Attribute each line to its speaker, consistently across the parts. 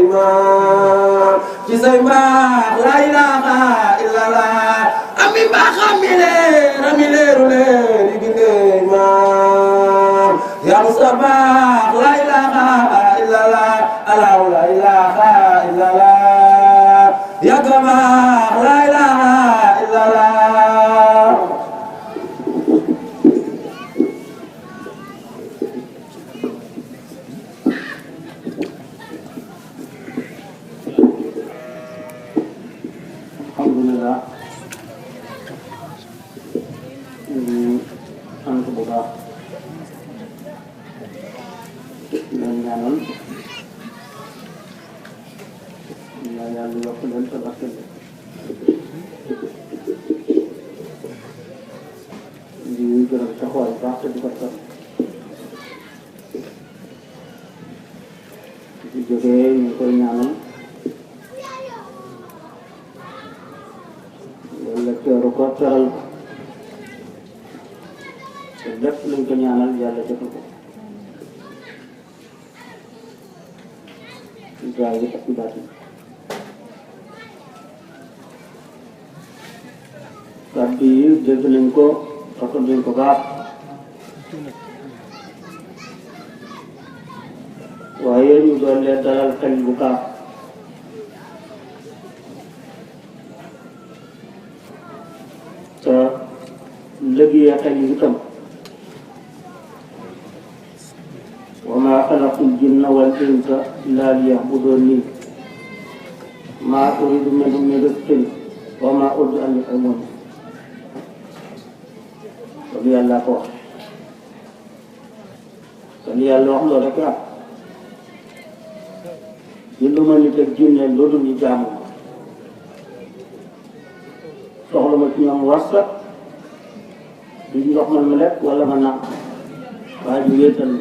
Speaker 1: imam ci say mbaax la ilaha illallah ami mbaaxam mi leeru leer yi ginde imam ya Mustafa la ilaha illallah allahu la ilaha illallah ya gama la ilaha illallah
Speaker 2: alhamdulillah sant bu baax leen ñaanal yàlla yokk leen te barkeel di gërëm sa xool baax te di ko sant di jógee ñu koy ñaanal yàlla teeru ko teral ko te lépp luñ ko ñaanal yàlla jotu ko ci zaahir ak ci baatin kàddu yi dégg nañ ko rafetlu nañ ko baax waaye ñu doon leen dalal xel bu baax te liggéey xel yi itam wa maa xalaqtul jinna wal insa illaa liya'buduuni maa uriidu minhum min rizqin wa maa uriidu an yut'imuun loolu yàlla ko wax kon yàlla wax loolu rek ah lu ma nit ak jinne loolu ñu jaamu soxla ma ci ñoom wasa duñ ndox man ma lekk wala ma naan waaye ñu wéetal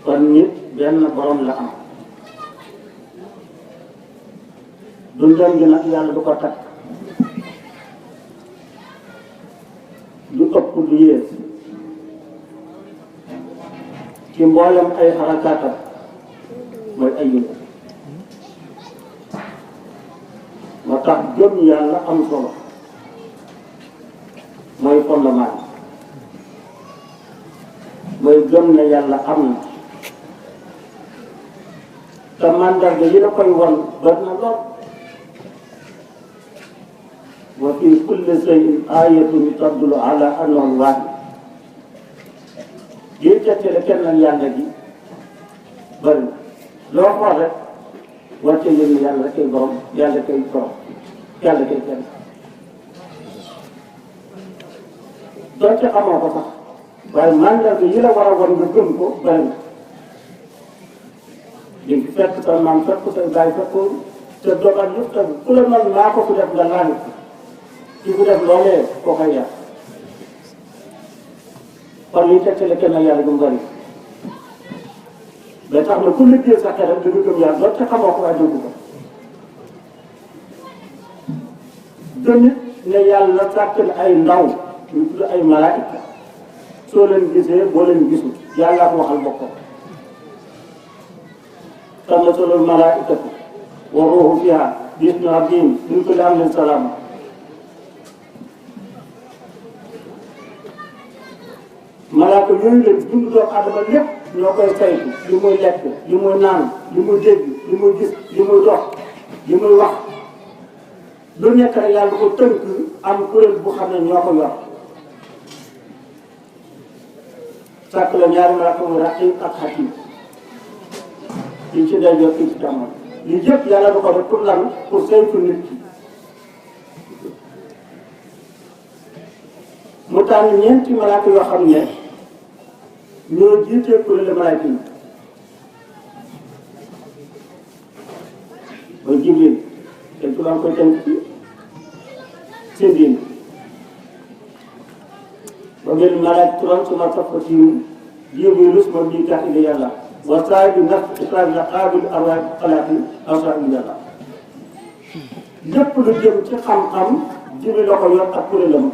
Speaker 2: kon nit benn borom la am dundam gi nag yàlla du ko takk du ëpp du yées ci mboolem ay xarakaatam mooy ay yëngu moo tax gëm yàlla am solo mooy fondement mooy gëm ne yàlla am na te mandarga yi la koy won bari na lool wa fi kulli shay'in ayatun tadullu ala annahu waahid yi tettale kenn yàlla gi bari loo xool rek war ca yëngu yàlla rek kay borom yàlla kay borom yàlla kay kenn doonte xamoo ko sax waaye mandarga yi la war a wan nga gëm ko bari na di fekk sa maam fekk sa baay fekk te dogal yëpp te ku la mel maa ko fi def nga naan ci ku def loolee koo koy yàq kon liy tegtale kenn yàlla gëm bari ba tax na ku liggéey sa xel rek dëgg gëm yàlla doonte xamoo ko waaye dëgg ko gëmit ne yàlla sàkk na ay ndaw ñu tudd ay malaayika soo leen gisee boo leen gisul yàlla ko waxal boppam tanazzalu l-malaa'ikatu wa ruuhu fiihaa bi-izni rabbihim min kulli amrin salaam malaaka yooyu leen dund doomu aadama lépp ñoo koy saytu li muy lekk li muy naan li muy dégg li muy gis li muy dox li muy wax lu nekk rek yàlla ko tënk am kuréel bu xam ne ñoo ko yor sàkk la ñaari malaaka muy raqiib ak xatiib kii ci day jot kii ci tàmmal li yëpp yàlla du ko def pour lan pour saytu nit ki mu tànn ñeenti malaaka yoo xam ne ñoo jiitee kuréel malaaka yi mooy Jibril te ku daan koy tënk ci seen diin ba mel malaaka turan suma topp ci Jibril suma di tax ila yàlla wa saahibu nafs iqraabil qaabil arwaah xalaati awsaa yàlla lépp lu jëm ci xam-xam Jibril la ko yor ak kuréelam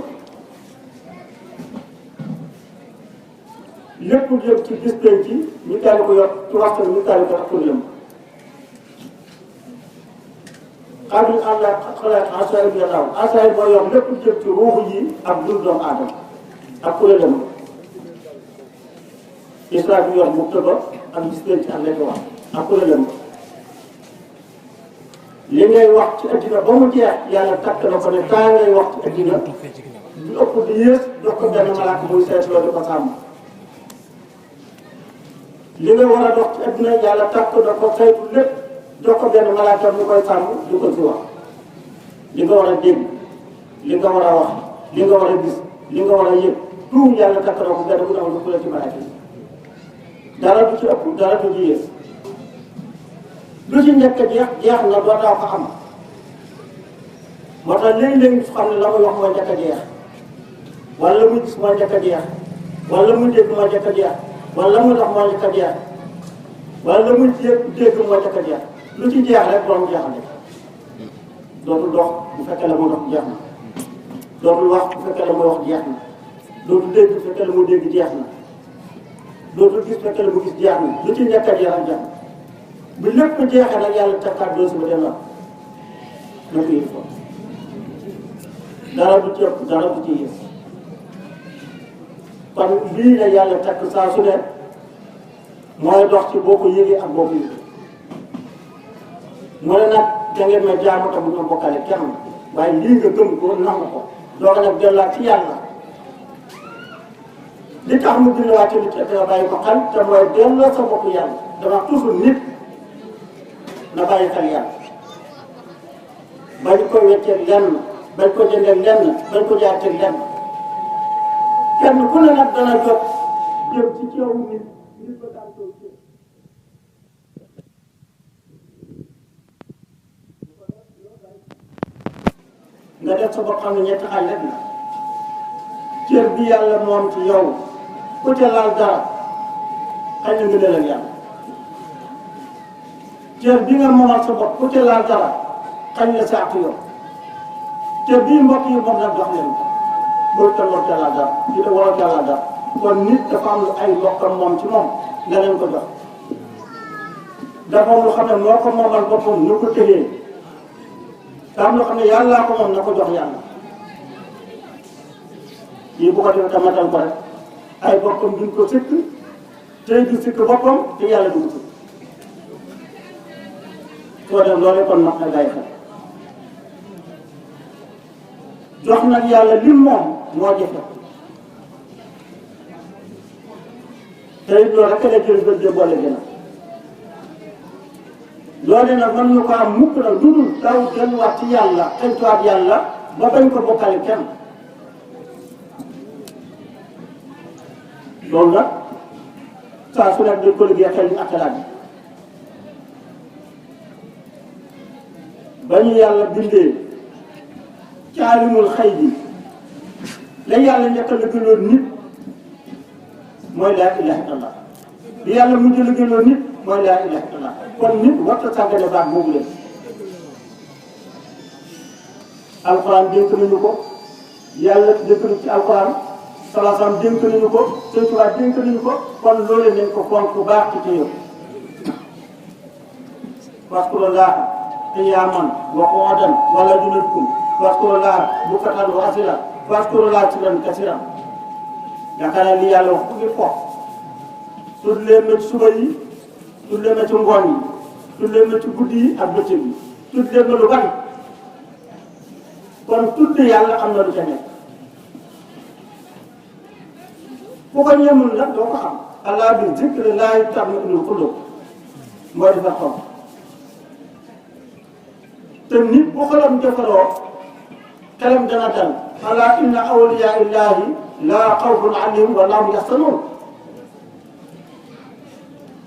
Speaker 2: lépp jëm ci gis penc ci ñu tàlli ko yor ci waxtaan ñu tàlli ko ak kuréelam xaabil àlla xalaat asaay bi yàllaaw asaay mooy yor lépp jëm ci ruuxu yi ak dund doomu aadama ak kuréelam islam bi yor mu tëba ak gis penc ak lekk wax ak kuréelam li ngay wax ci addina ba mu jeex yàlla takk na ko ne taa ngay wax ci addina du ëpp di yées jox ko benn malaaka muy seet loolu di ko sàmm li nga war a dox ci addina yàlla takk na ko saytu lépp jox ko benn malaaka mu koy sàmm di ko ci wax li nga war a dégg li nga war a wax li nga war a gis li nga war a yëg tout yàlla takk na ko benn bu am ko la ci malaaka yi dara du ci ëpp dara du ci yées lu ci njëkk a jeex na doo daaw ko am moo tax léeg-léeg xam ne la muy wax mooy njëkk a jeex wala la muy gis mooy njëkk a jeex wala la muy dégg mooy njëkk a jeex wala la muy dox mooy njëkk a jeex wala la muy dégg mooy njëkk a jeex lu ci jeex rek doon jeexal dootul dox bu fekkee la muy dox jeex na dootul wax bu fekkee la muy wax jeex na dootul dégg bu fekkee la muy dégg jeex na dootul gis bu fekkee la muy gis jeex na lu ci njëkk a jeex ak jeex na bu lépp jeexee nag yàlla takkaat doo si ba delloo na ko yëg foofu dara du ci ëpp dara du ci yées kon lii la yàlla takk saa su ne mooy dox ci boo ko yëgee ak boo ko yëgee mu ne nag da ngeen may jaamu te bu ñu bokkale kenn waaye lii nga gëm ko nangu ko doo ko nag delluwaat ci yàlla li tax mu binduwaat ci nit nga bàyyi ko xel te mooy delloo sa bopp yàlla dama toujours nit na bàyyi xel yàlla bañ ko wecceeg lenn bañ ko jëndeeg lenn bañ ko jaateeg lenn kenn ku ne nag dana jot jëm ci ceewu nit nit ba daan koy ceeb nga def sa bopp xam ne ñetti xaaj rek la cër bi yàlla moom ci yow ku ca laal dara xañ na ngëneel ak yàlla cër bi nga moomal sa bopp ku ca laal dara xañ la sa ak yow cër bii mbokk yi moom nag jox leen ko bul te war ca laal dara di la war a ca laal dara kon nit dafa am lu ay mbokkam moom ci moom nga leen ko jox dafa am lu xam ne moo ko moomal boppam ñu ko tëjee te am lu xam ne yàllaa ko moom na ko jox yàlla yii bu ko defee tamatal ko rek ay boppam duñ ko sikk tey du sikk boppam te yàlla du ko sikk soo dem loolu kon nag na bàyyi xel jox nag yàlla lim moom moo jafe te it loolu rek la jël bët de boole gën a loolu nag mën ñu ko am mukk nag lu dul daw delluwaat ci yàlla xëntuwaat yàlla ba bañ ko bokkale kenn loolu nag saa su nekk dañ ko liggéey xel ñu ak xalaat bi ba ñu yàlla bindee caalimul xëy bi la yàlla njëkk a liggéeyoon nit mooy laa ilaha illallah li yàlla mujj a liggéeyoon nit mooy laa ilaha illallah kon nit warta sàggane baax boobu leen alxuraan dénk nañu ko yàlla dénk nañu ci alxuraan salaasam dénk nañu ko Sëñ Tuubaa dénk nañu ko kon loolu nañ ko fonk bu baax ci téye waskurullah qiyaaman wa qu'uudan wa alaa junuubikum waskurullah bukratan wa asiila waskurullah zikran kasiiran yaakaar naa li yàlla wax ngir fo tudd leen ma ci suba yi tudd leen ma ci ngoon yi tudd leen ma ci guddi yi ak bëccëg yi tudd leen ma lu bari kon tudd yàlla am na lu ca nekk bu ko ñemul nag doo ko xam alaa bi zikrillaahi tatma'innul quluub mooy defar xol te nit bu xolam defaroo xelam dana dal alaa inna awliyaa illaahi laa xawfun alayhim wa laa hum yaxzanuun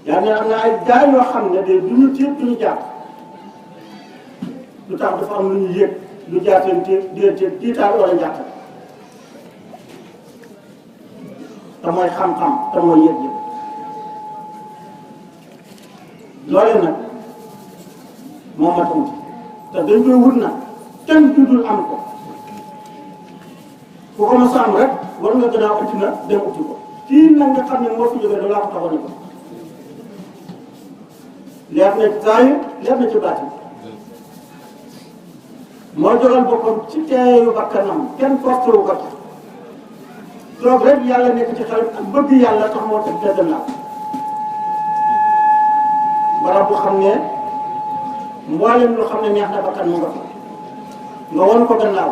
Speaker 2: yaa ne am na ay gaay yoo xam ne de du ñu tiit du ñu jàpp lu tax dafa am lu ñu yëg lu jaateen diggante tiitaar wala njàqare te mooy xam-xam te mooy yëg-yëg loolee nag moom ma tuuti te dañ koy wut nag kenn juddul am ko ku ko mos a am rek war nga gën a uti na dem uti ko kii nag nga xam ne moo fi jógee loolu laa ko taxoon ni ko leer na ci zaahir leer na ci baatin moo jogal boppam ci teeyu bakkanam kenn forcé wu ko ci toog rek yàlla nekk ci xarit ak bëgg yàlla tax moo tax dëgg naa barab bu xam ne mboolem lu xam ne neex na bakkan mu nga fa nga won ko gannaaw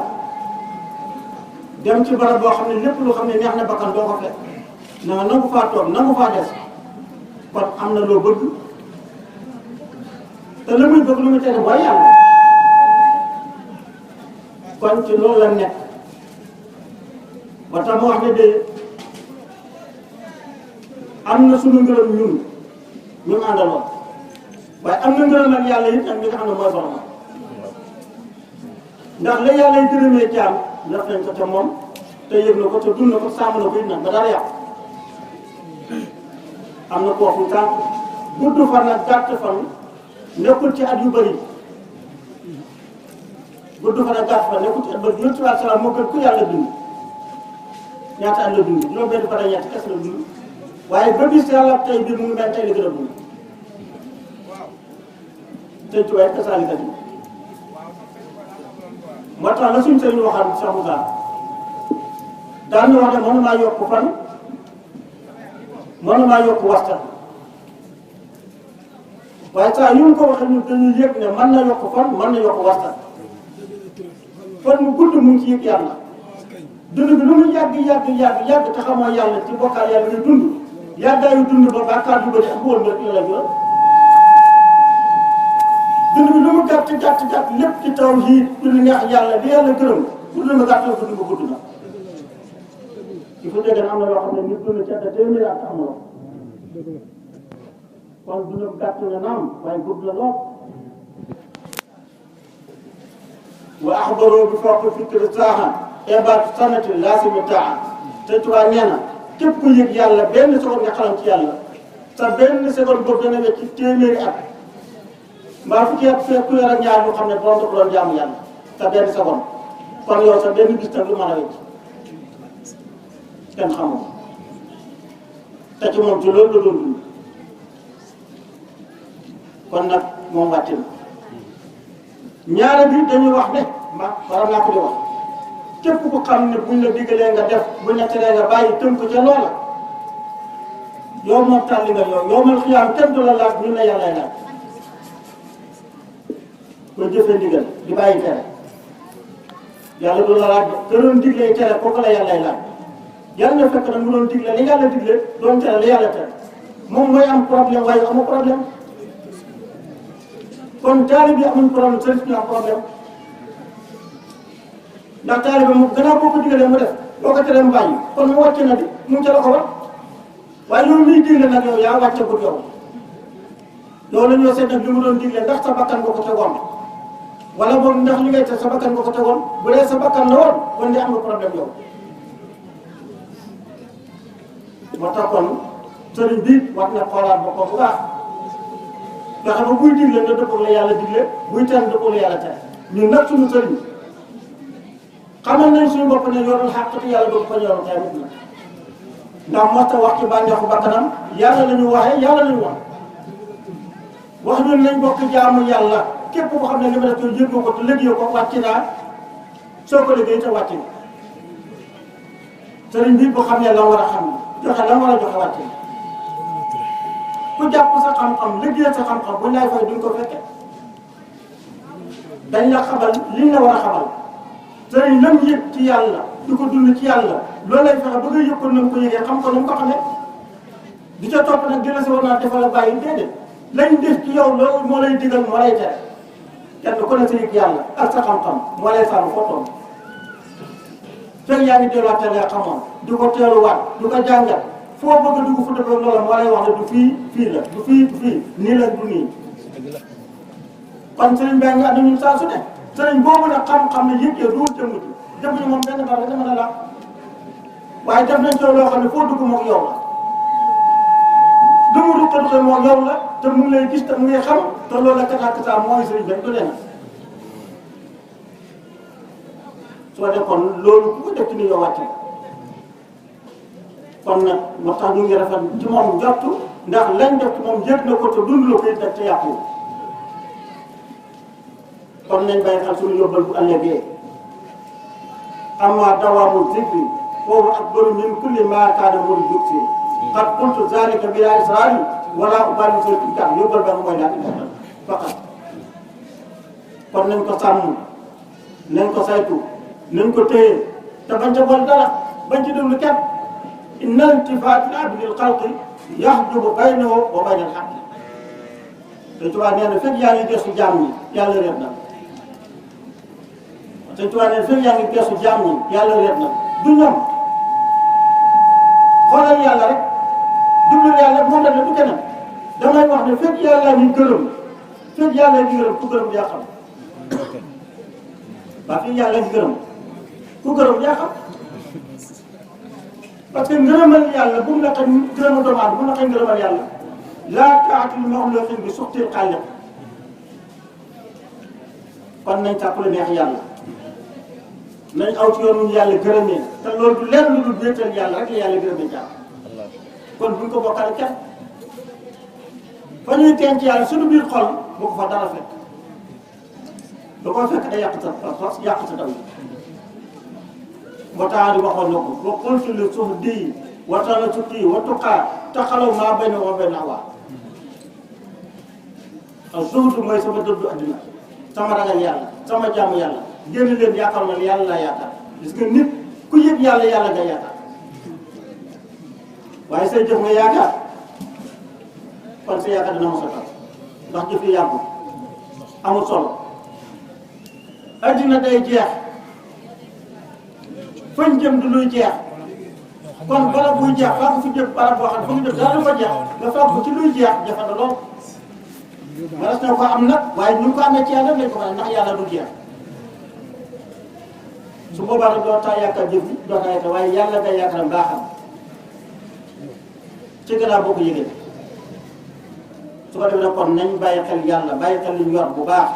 Speaker 2: dem ci barab boo xam ne lépp lu xam ne neex na bakkan doo ko fekk na nga nangu faa toog nangu faa des kon am na loo bëgg te la muy bëgg lu mu tere mooy yàlla kon ci loolu la nekk ba tax mu wax ne de am na suñu ngërëm ñun ñu àndaloon waaye am na ngërëm ak yàlla it ak li nga xam ne mooy borom ndax la yàlla yi gërëmee jaam def nañ ko te moom te yëg na ko te dund na ko sàmm na ko it nag ba dara yàqu am na kooku tànk gudd fan ak gàtt fan nekkul ci at yu bëri gudd fan ak gàtt fan nekkul ci at bëri yonent bi salaam moo gën ku yàlla dund ñaata at la dund juróom benn fan ak ñetti kes la dund waaye ba bis yàlla tey bii mu ngi mel tey la gën a dund tey ci waaye kasaalika bi moo tax la suñ sëriñ waxaan Cheikh Moussa daan na wax ne mënumaa yokk fan mënumaa yokk waxtaan waaye saa yu ñu ko waxee ñun dañuy yëg ne mën na yokk fan mën na yokk waxtaan fan mu gudd mu ngi ci yëg yàlla dund bi lu mu yàgg te xamoo yàlla ci bokkaal yàlla ngay dund yàggaayu dund ba bàkkaar yu bëri ak wóor nga la jël dund bi lu mu gàtt lépp ci taw yi du lu neex yàlla di yàlla gërëm dund ma gàtt la dund ba gudd na il faut que am na loo xam ne nit dund ci at téeméeri at amuloo kon dund gàtt na naam waaye gudd la lool wa axbaroo bi fokk fikri saaxa ebaat sanati laasimi taa te tubaab nee na képp ku yëg yàlla benn seconde nga xalam ci yàlla sa benn seconde boobu dana wecc ci téeméeri at mbaa fukki at fekk ku yor ak ñaar ñu xam ne borom da ko doon jaamu yàlla sa benn seconde kon yow sa benn gis tam lu mën a wecc kenn xamul te ci moom ci loolu la doon dund kon nag moom wàcc na ñaare bi dañuy wax ne waram naa ko di wax képp ku xam ne buñ la diggalee nga def buñ la teree nga bàyyi tënk ca loola yow moom tàlli nga yow mal xiyaam kenn du la laaj ñu ne yàllay laaj ba jëfee ndigal di bàyyi tere yàlla du la laaj te doon diglee tere kooku la yàllay laaj yàlla na fekk nag mu doon digle li yàlla digle doon tere li yàlla tere moom mooy am problème waaye amu problème kon taalibe bi amuñ problème sëriñ bi am problème ndax taalibe moom gannaaw boo ko digalee mu def boo ko teree mu bàyyi kon mu wàcc na di mu ngi ca la ko war waaye loolu muy digle nag yow yaa wàcce gut yow loolu la ñoo seet nag li mu doon digle ndax sa bakkan nga ko tegoon wala boog ndax li ngay teg sa bakkan nga ko tegoon bu dee sa bakkan la woon kon di am nga problème yow moo tax kon sëriñ bi war na xoolaat boppam bu baax nga xam ne buy digle nga dëppoo la yàlla digle buy tere dëppoo la yàlla tere ñun nag suñu sëriñ xamal nañ suñu bopp ne yorul xàqati yàlla doo ko yorul xëy na ndax mosta wax ci bànneexu bakkanam yàlla la ñu waxee yàlla la ñu wax ñun nañ bokk jaamu yàlla képp koo xam ne li ma def ko yëgoo ko te liggéey ko wàcc naa soo ko liggéey te wàcc na sëriñ bi bu xam ne la war a xam joxe la war a joxe wàcc na ku jàpp sa xam-xam liggéey sa xam-xam buñ lay fay duñ ko fekke dañ la xamal liñ la war a xamal sëriñ lam yëg ci yàlla di ko dund ci yàlla loolu lay fexe ba nga yëg ko na ko yëgee xam ko na mu ko xamee di ca topp nag dina si war naa defal a bàyyi déedéet lañ def ci yow loolu moo lay digal moo lay tere kenn ku ne sa yëg yàlla ak sa xam-xam moo lay sàmm fottoon fekk yaa ngi delluwaat te nga xamoon di ko teeluwaat di ko jàngat foo bëgg a dugg fu dëgg loola moo lay wax ne du fii fii la du fii du fii nii la du nii kon sëriñ bi nga ànd ñun saa su ne sëriñ boobu nag xam-xam ne yëg ya duul jëmm ji defuñu moom benn dara dama ne la waaye def nañ ci loo xam ne foo dugg moom yow la lu mu dugg moom yow la te mu ngi lay gis te mu ngi xam te loolu la kataakataa mooy sëriñ bi du leen soo defoon loolu ku ko def ci ni yow wàcc kon nag moo tax ñu ngi rafet ci moom njortu ndax lañ def ci moom yëg na ko te dund la ko it nag te yàqu kon nañ bàyyi xel suñu yóbbal bu ëllëgee amma dawaamu zikri foofu akbaru min kulli maa kaana murid jóg si qad qultu zalika bila israari wala ubali soo ci kat yóbbal ba mooy daal di faqat kon nañ ko sàmm nañ ko saytu nañ ko téye te bañ ca boole dara bañ ci déglu kenn inna iltifaat al-abdi lil xalqi yaxjubu baynahu wa bayna al-xaq te tubaab nee na fekk yaa ngi gëstu jaam ñi yàlla reet na te tubaab nee na fekk yaa ngi gëstu jaam ñi yàlla reet na du ñoom xoolal yàlla rek jublu yàlla moom la du keneen damay wax ne fekk yàlla ñu gërëm fekk yàlla ñu gërëm ku gërëm yaa xam waa fii yàlla ñu gërëm ku gërëm yaa xam parce que ngërëmal yàlla bu mu la xañ ngërëmal doomu aadama bu mu la xañ ngërëmal yàlla laa taa'ata li maxluuqin bi suxtil xaaliq kon nañ sàkku la neex yàlla nañ aw ci yoonu yàlla gërëmee te loolu du lenn lu dul wéetal yàlla rek la yàlla gërëmee jàmm kon buñ ko bokkale kenn fa ñuy teen ci yàlla suñu biir xol bu ko fa dara fekk da koo fekk day yàq sa yàq sa taw moo tax di waxoon na ko wa qultu li suhdi wa tanasuqi wa tuqaa taxalaw maa bayna wa bayna hawaa ak zuhdu mooy sama dëddu adduna sama ragal yàlla sama jaamu yàlla génn leen yaakaar na yàlla laa yaakaar gis nga nit ku yëg yàlla yàlla nga yaakaar waaye say jëf nga yaakaar kon sa yaakaar dina mos a tax ndax jëf yi yàggu amul solo adduna day jeex fañ jëm du luy jeex kon bala buy jeex faa ko fi jëm barab boo xam ne fa nga jëm dara du fa jeex nga faa ko ci luy jeex jafe na lool maras na ko am nag waaye ñu ko amee ci yàlla lañ ko xam ndax yàlla du jeex su boobaa nag doo taa yaakaar jëf bi doo taa yaakaar waaye yàlla ngay yaakaaram baaxam ci gannaaw boo ko yëgee su ko defee nag kon nañ bàyyi xel yàlla bàyyi xel li ñu yor bu baax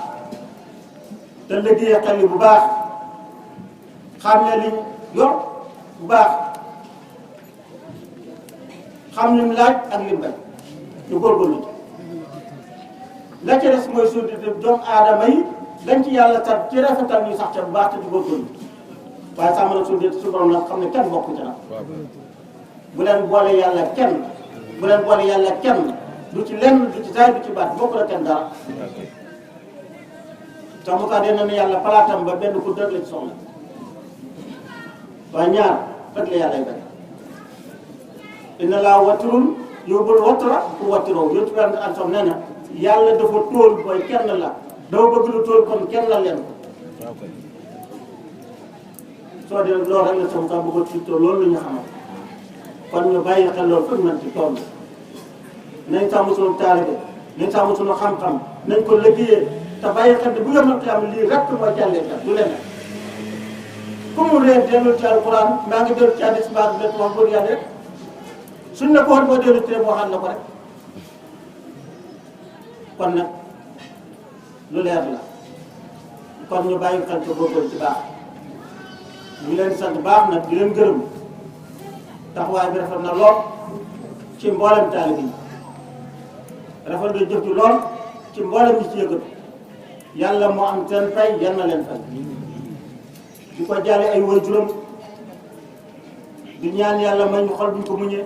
Speaker 2: te liggéey xel yi bu baax xam ne liñ yor bu baax xam lim laaj ak lim bañ ñu góorgóorlu ci la ca des mooy suñu doomu aadama yi dañ ci yàlla tar ci rafetal ñu sax ca bu baax te di góorgóorlu waaye sàmm na suñu su borom nag xam ne kenn bokku ci nag bu leen boole yàlla kenn bu leen boole yàlla kenn du ci lenn du ci saay du ci baat bokk la kenn dara sax mu tax dee na ne yàlla palaatam ba benn ku dëgg la ci soxla waaye ñaar rek la yàlla bañ inna laa watirun yóbbul watira ku watiroo yóbbu benn alsom nee na yàlla dafa tóol booy kenn la dafa bëgg lu tóol kon kenn la leen ko soo dee loolu rek la sama tax bëgg ci tóol loolu la ñu xamal kon ñu bàyyi xel loolu fëg nañ ci tool nañ sàmm suñu taalibe nañ sàmm suñu xam-xam nañ ko liggéeyee te bàyyi xel ne bu yomal xiyaam lii rek mooy jàllee kat du leen ku mu réer dellu ci alquran maa ngi dellu ci hadis mbaa bi wax góor yàlla rek suñ la ko waxoon boo dellu ci boo xam ne ko rek kon nag lu leer la kon ñu bàyyi xel te góorgóorlu ci baax ñu leen sant baax nag di leen gërëm taxawaay bi rafet na lool ci mboolem taalibe yi rafet na jëf ci lool ci mboolem ñi ci yëngatu yàlla moo am seen fay yal na leen fay di ko jaale ay waajuram di ñaan yàlla may ñu xol buñ ko muñee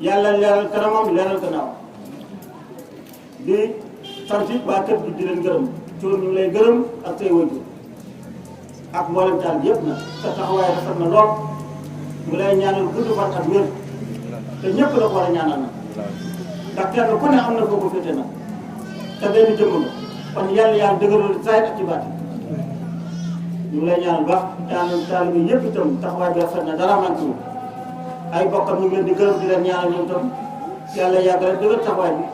Speaker 2: yàlla leeral kanamam leeral gannaaw di sant it waa kër gi di leen gërëm ci ñu lay gërëm ak say waajur ak mboolem taal yëpp nag sa taxawaay rafet na lool mu lay ñaanal gudd fan ak wér te ñëpp la ko war a ñaanal nag ndax kenn ku ne am na foo ko féete nag te benn jëmm la kon yàlla yàlla dëgëral zaahir ak ci baati ñu ngi lay ñaanal baax ñaanal taalibe bi yëpp itam taxawaay bi rafet na dara manqué wu ay bokkam ñu ngi leen di gërëm di leen ñaanal ñoom itam yàlla yàgg rek dëgër taxawaay bi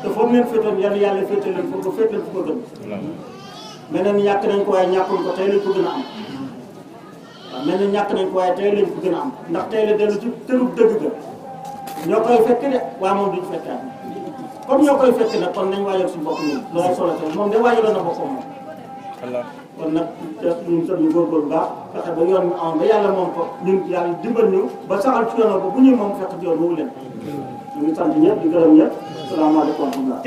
Speaker 2: te foofu leen féetoon yàlla féete leen fu ko féete leen fu ko gën mel na ni ñàkk nañ ko waaye ñàkkuñ ko tey lañ ko gën a am waaw mel na ñàkk nañ ko waaye tey lañ ko gën a am ndax tey la dellu ci tërub dëgg ga ñoo koy fekk de waaye moom duñu fekkaat comme ñoo koy fekk nag kon nañ waajal suñu bopp ñun loolu solo moom de waajaloon na boppam moom kon nag ñun sax ñu góorgóorlu baax fexe ba yoon mi am ba yàlla moom ko ñun yàlla dimbal ñu ba saxal ci yoon ba bu ñuy moom fekk ci yoon boobu leen ñu ngi sant ñëpp di gërëm ñëpp salaamaaleykum wa rahmatulah